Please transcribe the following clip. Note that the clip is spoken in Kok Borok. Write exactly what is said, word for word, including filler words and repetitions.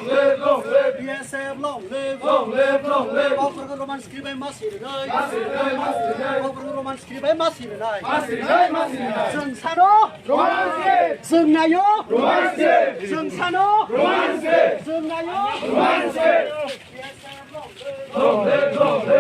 Live, long live. B S F long live. Long live, long live. Kokborok Roman script bai masi rinai. Masi rinai, masi rinai. Kokborok Roman script bai masi rinai. Masi rinai, masi rinai. Chwng sano. Roman script. Chwng naio. Roman script. Chwng sano. Roman script. Chwng naio. Roman script. Long live, long live.